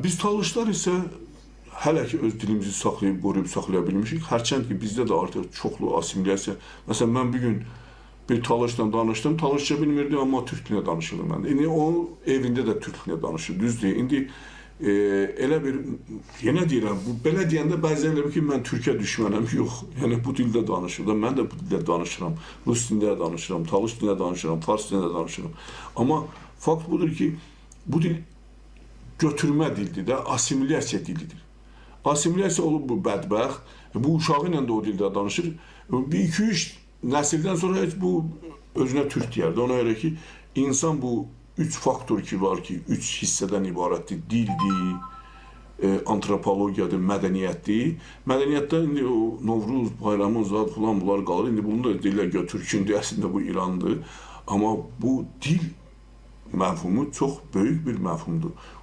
Biz talışlar isə hələ ki öz dilimizi saxlayıb, qoruyub saxlaya bilmişik. Hərçənd ki bizdə də artıq çoxlu assimilyasiya. Məsələn, mən bu gün bir talışla danışdım. Talışça bilmirdi, amma türk dilində danışırdı məndə. İndi onun evində də türk dilində danışır. Düzdür. İndi elə bir yenə deyirəm, bu belə deyəndə bəzən elə bil ki, mən Türkiyə düşmənəm. Yox. Yəni bu dildə danışır da, mən də bu dildə danışıram. Rus dilində də danışıram, talış dilində danışıram, fars dilində danışıram. Amma fakt budur ki, bu dil götürmə dildir də, assimilyasiya dilidir. Assimilyasiya olub bu bədbəxt, bu uşağı ilə də o dildə danışır. Bir iki üç nəsildən sonra heç bu özünə türk deyərdi. Ona görə ki, insan bu üç faktor ki var ki, üç hissədən ibarətdir. Dildir, antropologiyadır, mədəniyyətdir. Mədəniyyətdə indi o Novruz bayramı zad filan bunlar qalır. İndi bunu da deyirlər ki, türkündür, əslində bu İrandır. Amma bu dil məfhumu çox böyük bir məfhumdur.